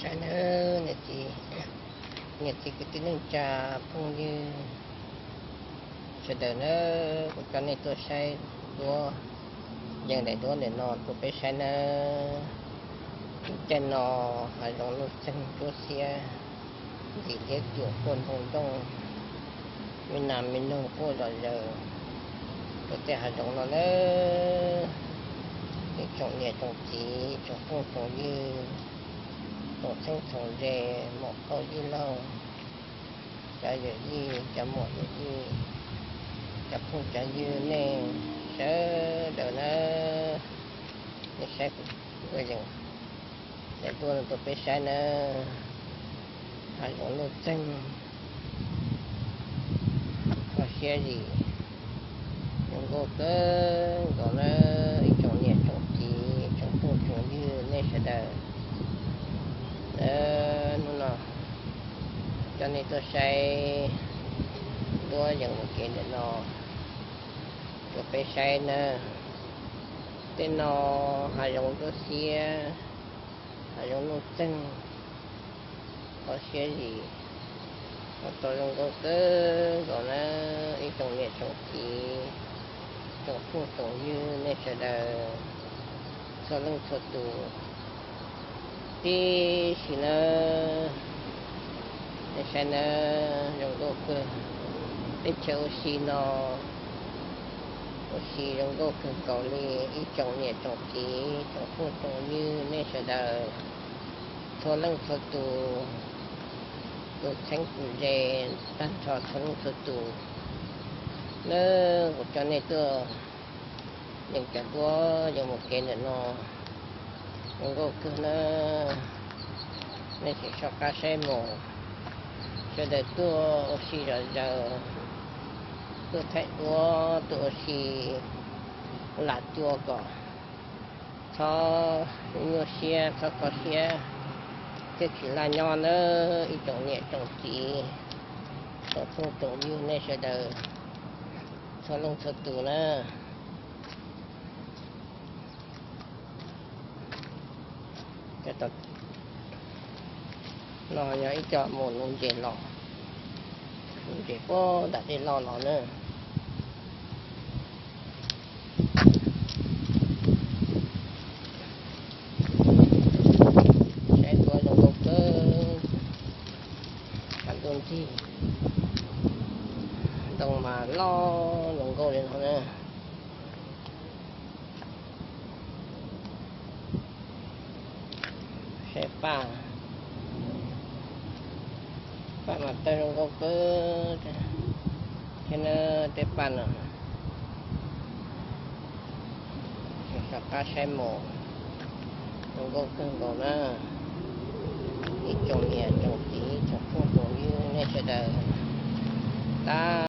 Saib nawb, niam txiv, niam txiv kwv tij neej tsa phooj ywg sawv daws nawb, kuv coj nej tuaj saib duab yees daim duab ntawm no rau peb saib nawb. Lub caij no hav zoov nuj txeeg ntsuab xiab, ntim liab cuam quaj ntoog ntooj, me nas me noog quaj zom zaws rau tej hav zoov no nawb. Ib tsoom niam tsoom txiv, tsoom phooj tsoom ywg, tsoom txheeb txheem ze, muam phauj yij laug, cov yawm yij, cov muam yawm yij, cov phooj cov ywg, nej sawv daws nawb, nej saib kuv yees daim duab no rau peb saib nawb. Hav zoov nuj txeeg, kho siab zim, zoo nkauj kawg nkaus nawb ib tsoom niam tsoom txiv, tsoom phooj tsoom ywg, nej sawv daws. Hnub no coj nej tuaj saib duab yees mus kev ntawm no rau peb saib nawb. Tej no hav zoov ntsuab xiab, hav zoov nuj txeeg, kho siab zim, ua tau zoo nkauj kawg nkaus nawb ib tsoom niam tsoom txiv, tsoom phooj tsoom ywg, nej sawv daws txhua leej txhua tus. Tib si nawb, nej saib nawb, zoo nkauj kawg. Teb chaws ua si no, ua si zoo nkauj kawg nkaus li ib tsoom niam tsoom txiv, tsoom phooj tsoom ywg, nej sawv daws txhua leej txhua tus, tus txheeb tus ze, tag nrho txhua leej txhua tus nawb, kuv coj nej tuaj yees cov duab yees mus kev ntawm no zoo nkauj kawg nawb. Nej tseem soj qab saib mus, sawv daws tuaj ua si zom zaws, tuaj thaij duab, tuaj ua si lam cua kom txhob nyuaj siab, txhob kho siab, thiaj tsis laj nyob nawb ib tsoom niam tsoom txiv, tsoom phooj tsoom ywg, nej sawv daws txhua leej txhua tus na. No yog ib co mus nuv ntses los, nuv ntses puag nram dej loj los na. Saib duab zoo nkauj kawg, tshav ntuj nrig, ntoo mas loj zoo nkauj li no na. Saib paj, paj mas tawg zoo nkauj kawg thiab na, tej paj no. Tseem soj qab saib mus, zoo nkauj kawg nkaus na. Ib tsoom niam tsoom txiv, tsoom phooj tsoom ywg, nej sawv daws tab